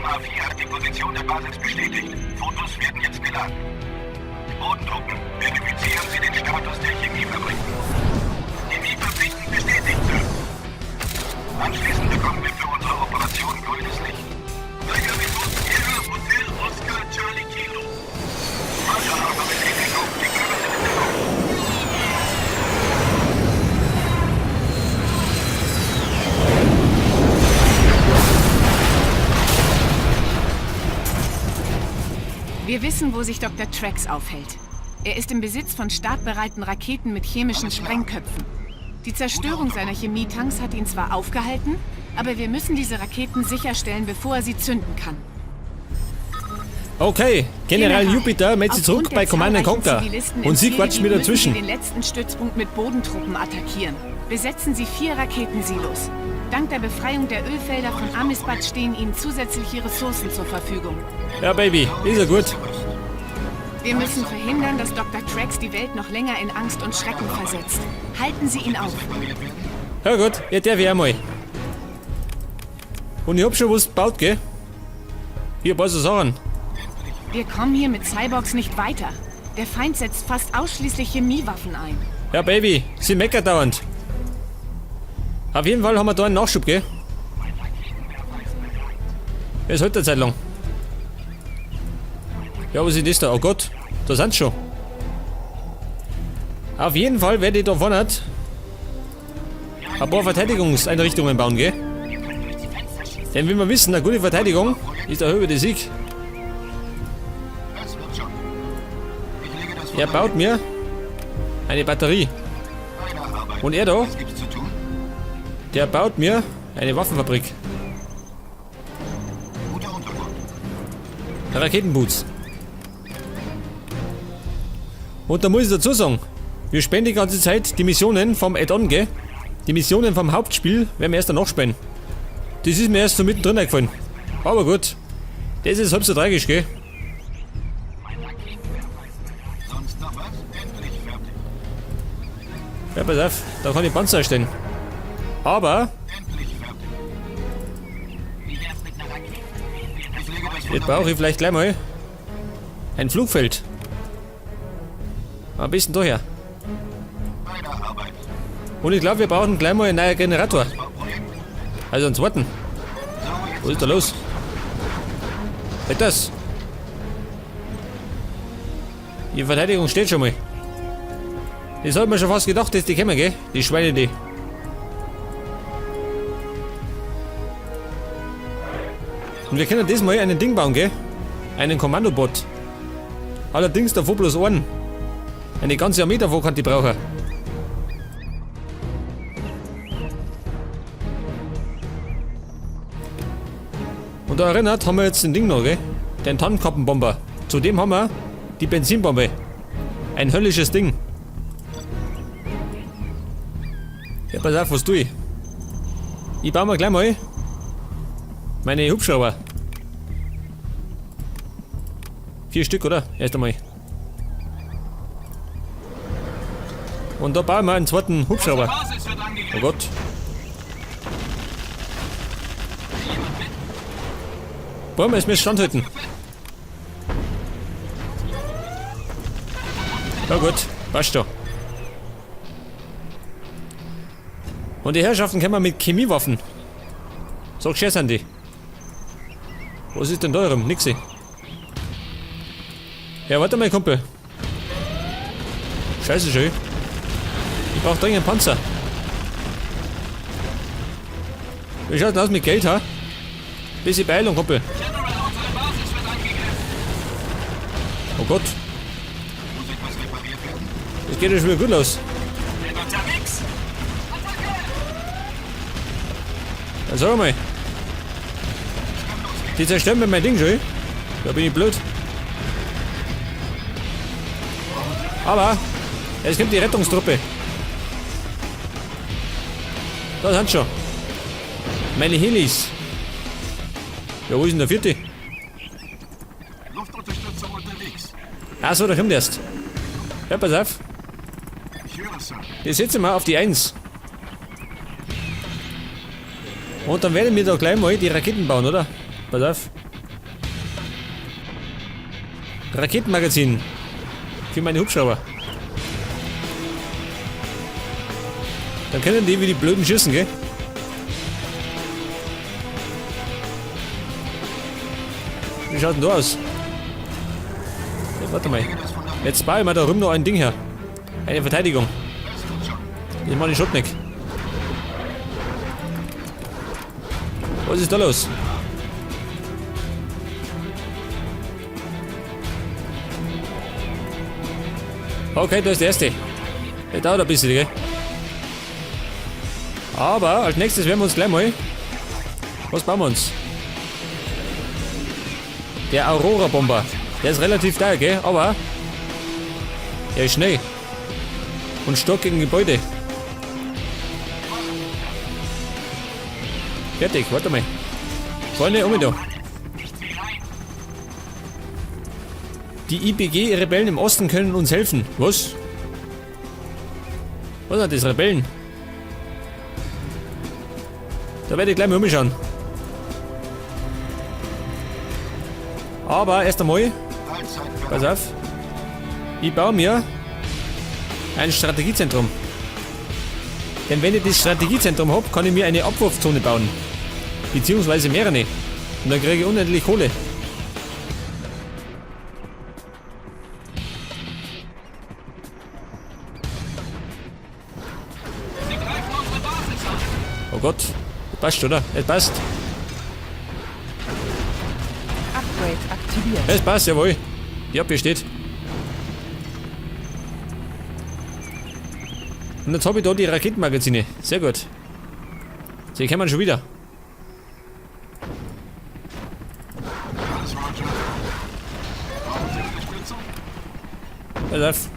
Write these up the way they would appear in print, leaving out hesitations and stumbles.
A4 hat die Position der Basis bestätigt. Fotos werden jetzt geladen. Bodentruppen, verifizieren Sie den Status der Chemiefabriken. Chemiefabriken bestätigt, Sir. Anschließend bekommen wir für unsere Operation grünes Licht. Freigabe Sierra Hotel Oscar Charlie Kilo. Roger, Autorität, die Bürger sind in Deckung. Wir wissen, wo sich Dr. Trax aufhält. Er ist im Besitz von startbereiten Raketen mit chemischen Sprengköpfen. Die Zerstörung seiner Chemietanks hat ihn zwar aufgehalten, aber wir müssen diese Raketen sicherstellen, bevor er sie zünden kann. Okay, General Jupiter meldet sich Aufgrund zurück bei der Command zahlreichen Conquer. Zivilisten im Und sie quatscht Zielgebiet mir müssen dazwischen. Sie den letzten Stützpunkt mit Bodentruppen attackieren. Besetzen Sie 4 Raketensilos. Dank der Befreiung der Ölfelder von Amisbad stehen Ihnen zusätzliche Ressourcen zur Verfügung. Ja, Baby, ist ja gut. Wir müssen verhindern, dass Dr. Trax die Welt noch länger in Angst und Schrecken versetzt. Halten Sie ihn auf. Ja gut, ja, darf ich auch mal. Und ich hab schon was gebaut, gell? Hier, ein paar so Sachen. Wir kommen hier mit Cyborgs nicht weiter. Der Feind setzt fast ausschließlich Chemiewaffen ein. Ja, Baby, sie meckert dauernd. Auf jeden Fall haben wir da einen Nachschub, gell? Es hält eine Zeit lang. Ja, was ist das da? Oh Gott, da sind's schon. Auf jeden Fall werde ich da vorne ein paar Verteidigungseinrichtungen bauen, gell? Denn wie wir wissen, eine gute Verteidigung ist der Höhe des Sieg. Er baut mir eine Batterie. Und er da, der baut mir eine Waffenfabrik. Raketenboots. Und da muss ich dazu sagen, wir spielen die ganze Zeit die Missionen vom Add-on, gell? Die Missionen vom Hauptspiel werden wir erst danach spielen. Das ist mir erst so mittendrin eingefallen. Aber gut, das ist halb so tragisch, gell? Ja, pass auf, da kann ich Panzer erstellen. Aber jetzt brauche ich vielleicht gleich mal ein Flugfeld. Am besten daher. Und ich glaub, wir brauchen gleich mal einen neuen Generator. Also einen zweiten. Was ist da los? Halt das! Die Verteidigung steht schon mal. Das hat man schon fast gedacht, dass die kommen, gell? Die Schweine, die. Und wir können diesmal einen Ding bauen, gell? Einen Kommandobot. Allerdings davon bloß einen. Eine ganze Armee davon kann die brauchen. Und da erinnert haben wir jetzt den Ding noch, gell? Den Tarnkappenbomber. Zudem haben wir die Benzinbombe. Ein höllisches Ding. Ja, pass auf, was tue ich? Ich baue mir gleich mal meine Hubschrauber. 4 Stück, oder? Erst einmal. Und da bauen wir einen zweiten Hubschrauber. Oh Gott. Wollen wir es mir standhalten? Na gut, passt schon. Und die Herrschaften kommen mit Chemiewaffen. So gescheit sind die. Was ist denn da rum? Nix. Ja, warte mal, Kumpel. Scheiße, schön. Ich brauch dringend einen Panzer. Wie schaut denn aus mit Geld, ha? Bisschen Beeilung, Kumpel. Oh Gott. Das geht ja schon wieder gut los. Dann sag mal. Die zerstören mir mein Ding schon. Da bin ich blöd. Aber es kommt die Rettungstruppe. Da sind schon. Meine Helis. Ja, wo ist denn der vierte? Luftunterstützung unterwegs. Achso, da kommt erst. Ja, pass auf. Ich höre, Sir. Die setzen wir auf die 1. Und dann werden wir da gleich mal die Raketen bauen, oder? Pass auf. Raketenmagazin. Für meine Hubschrauber. Dann können die wie die Blöden schießen, gell? Wie schaut denn da aus? Ja, warte mal. Jetzt baue ich mal da drüben noch ein Ding her. Eine Verteidigung. Ich mach den Schott nicht. Was ist da los? Okay, da ist der erste. Der dauert ein bisschen, gell? Aber als nächstes werden wir uns gleich mal... Was bauen wir uns? Der Aurora-Bomber. Der ist relativ teuer, gell? Aber... Er ist schnell. Und stark gegen Gebäude. Fertig, warte mal. Freunde, um da. Die IBG-Rebellen im Osten können uns helfen. Was? Was sind das, Rebellen? Da werde ich gleich mal umschauen. Aber erst einmal, pass auf, ich baue mir ein Strategiezentrum. Denn wenn ich das Strategiezentrum hab, kann ich mir eine Abwurfzone bauen. Beziehungsweise mehrere. Und dann kriege ich unendlich Kohle. Oh Gott, das passt, oder? Es passt. Upgrade aktiviert. Es passt, jawohl. Die Abwehr steht. Und jetzt habe ich da die Raketenmagazine. Sehr gut. Sie kommen schon wieder. Pass auf.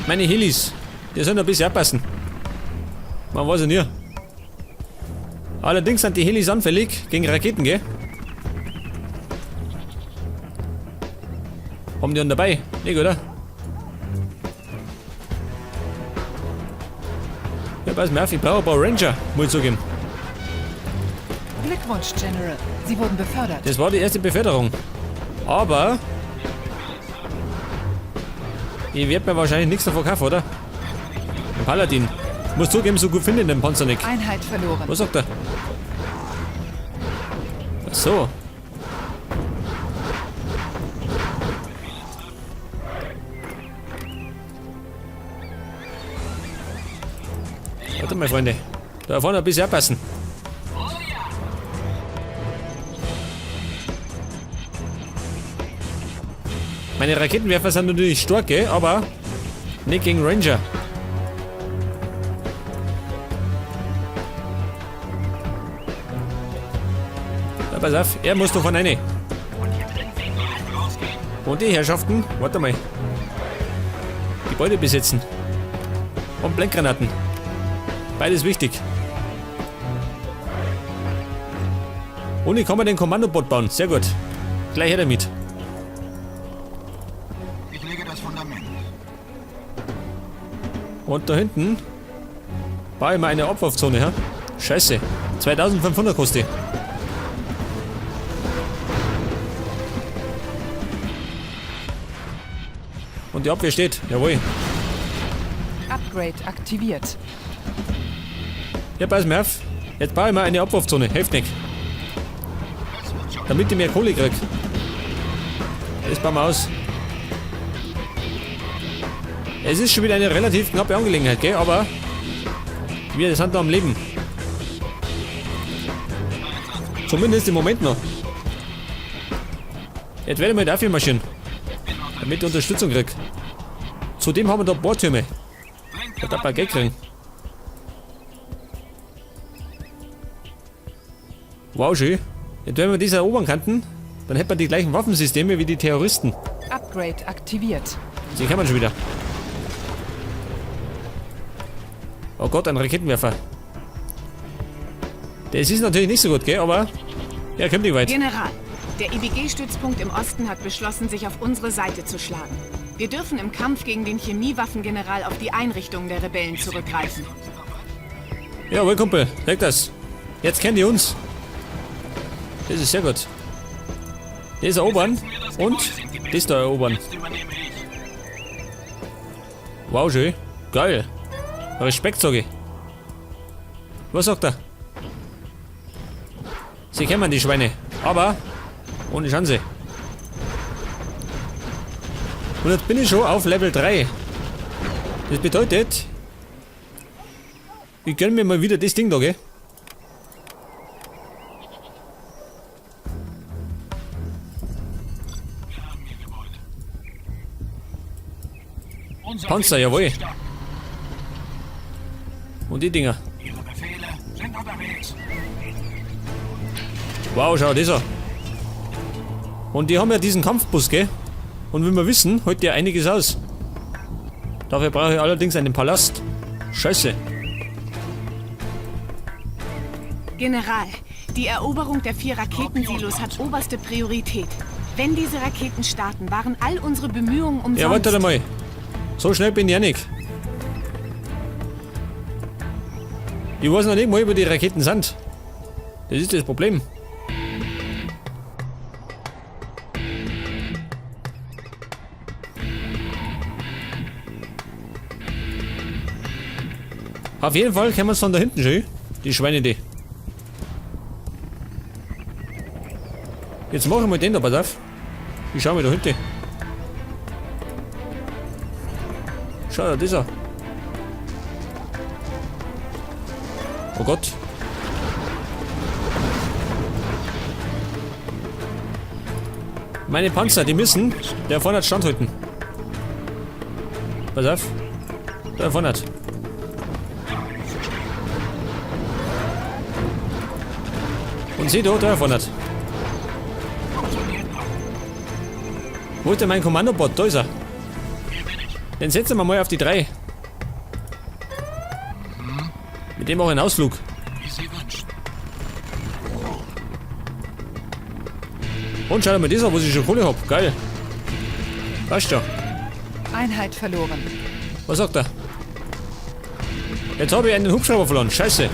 Meine Helis, die sollen ein bisschen abpassen. Man weiß ja nie. Allerdings sind die Helis anfällig gegen Raketen, gell? Haben die einen dabei? Nicht, oder? Ja, pass mal auf, ich brauche ein paar Ranger, muss ich zugeben. Glückwunsch, General. Sie wurden befördert. Das war die erste Beförderung. Aber... Ich werde mir wahrscheinlich nichts davon kaufen, oder? Ein Paladin. Muss zugeben, so gut finde ich den Panzer nicht. Einheit verloren. Was sagt er? Ach so. Warte mal, Freunde. Da vorne ein bisschen abpassen. Meine Raketenwerfer sind natürlich stark, gell? Aber nicht gegen Ranger. Na, pass auf, er muss doch von rein. Und die Herrschaften, warte mal. Gebäude besetzen. Und Blendgranaten. Beides wichtig. Und ich kann mir den Kommandobot bauen. Sehr gut. Gleich her damit. Ich lege das Fundament. Und da hinten baue ich mir eine Abwurfzone, ja? Scheiße. 2500 kostet die. Und die Abwehr steht. Jawohl. Upgrade aktiviert. Ja, pass mal auf. Jetzt baue ich mir eine Abwurfzone. Hilft nicht. Damit ich mehr Kohle krieg. Das bauen wir aus. Es ist schon wieder eine relativ knappe Angelegenheit, gell? Aber wir sind da am Leben. Zumindest im Moment noch. Jetzt werde ich mal dafür marschieren. Damit ich Unterstützung krieg. Zudem haben wir da Bohrtürme. Da darf man Geld kriegen. Wow, schön. Jetzt wenn wir das erobern könnten, dann hätten wir die gleichen Waffensysteme wie die Terroristen. Upgrade aktiviert. Sie kommen schon wieder. Oh Gott, ein Raketenwerfer. Das ist natürlich nicht so gut, gell? Aber er kommt nicht weit. General, der IBG-Stützpunkt im Osten hat beschlossen, sich auf unsere Seite zu schlagen. Wir dürfen im Kampf gegen den Chemiewaffengeneral auf die Einrichtungen der Rebellen zurückgreifen. Jawohl, Kumpel, sag das. Jetzt kennen die uns. Das ist sehr gut. Das erobern und das da erobern. Wow, schön. Geil. Respekt, sag ich. Was sagt er? Sie kennen die Schweine, aber ohne Chance. Und jetzt bin ich schon auf Level 3. Das bedeutet, ich gönn mir mal wieder das Ding da, gell? Panzer, jawohl. Und die Dinger. Wow, schau das an. Und die haben ja diesen Kampfbus, gell? Und wie wir wissen, holt der einiges aus. Dafür brauche ich allerdings einen Palast. Scheiße. General, die Eroberung der 4 Raketensilos hat oberste Priorität. Wenn diese Raketen starten, waren all unsere Bemühungen umsonst. Ja, warte mal. So schnell bin ich ja nicht. Ich weiß noch nicht mal, wo die Raketen sind. Das ist das Problem. Auf jeden Fall können wir es von da hinten schön. Die Schweine, die. Jetzt machen wir mal den da, pass auf. Ich schau mal da hinten. Schau da, dieser. Oh Gott. Meine Panzer, die müssen der vorne hat standhalten. Pass auf. Da vorne hat. Und sieh da, da vorne hat. Wo ist denn mein Kommandobot? Da ist er. Den setzen wir mal auf die 3. Mit dem auch einen Ausflug. Und schau dir mal das an, was ich schon Kohle hab. Geil. Passt schon. Einheit verloren. Was sagt er? Jetzt habe ich einen Hubschrauber verloren. Scheiße.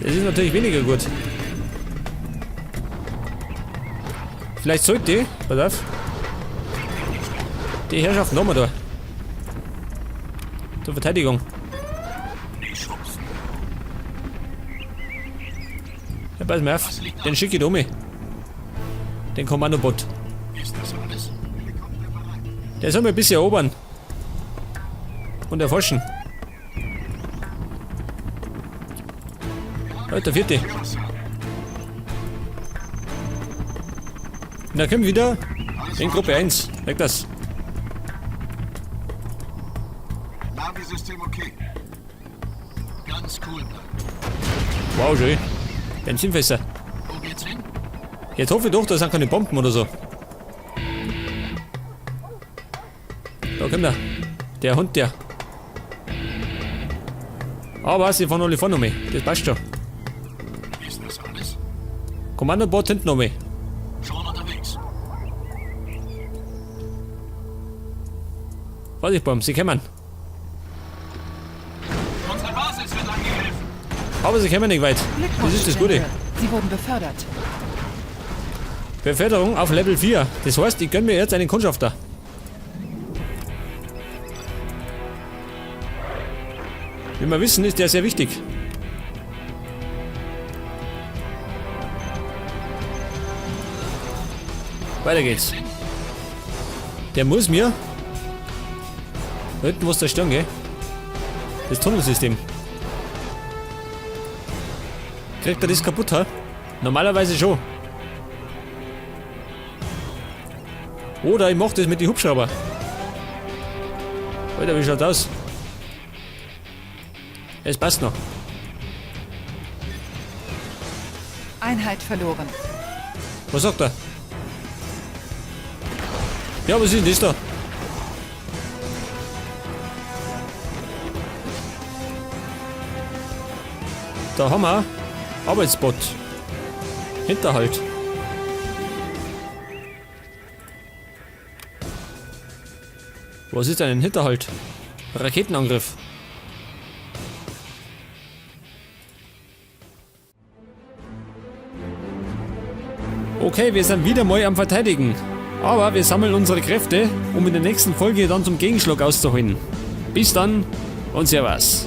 Das ist natürlich weniger gut. Vielleicht sollte ich, pass auf, die Herrschaft nochmal da. Zur Verteidigung. Ja, pass mal auf, den schicke ich da um. Den Kommandobot. Der soll mir ein bisschen erobern. Und erforschen. Da ist der vierte. Und da kommen wir wieder in Gruppe 1. Weg das. Navi-System okay. Ganz cool bleiben. Wow, schön. Benzinfässer. Wo geht's hin? Jetzt hoffe ich doch, da sind keine Bomben oder so. Da kommt er. Der Hund, der. Aber sie fahren alle vorne um mich. Das passt schon. Ist das alles? Kommandobot hinten um mich. Schon unterwegs. Vorsicht, Bomben, sie kommen. Unsere Basis wird angegriffen. Aber sie kommen nicht weit. Das ist das Gute. General. Sie wurden befördert. Beförderung auf Level 4. Das heißt, ich gönn mir jetzt einen Kundschafter. Wie wir wissen, ist der sehr wichtig. Weiter geht's. Der muss mir da hinten was zerstören, gell? Das Tunnelsystem. Kriegt er das kaputt, ha? Normalerweise schon. Oder ich mach das mit den Hubschrauber. Alter, wie schaut das aus? Es passt noch. Einheit verloren. Was sagt er? Ja, was ist denn das da? Da haben wir Arbeitsbot. Hinterhalt. Was ist denn ein Hinterhalt? Raketenangriff. Okay, wir sind wieder mal am Verteidigen. Aber wir sammeln unsere Kräfte, um in der nächsten Folge dann zum Gegenschlag auszuholen. Bis dann und Servus.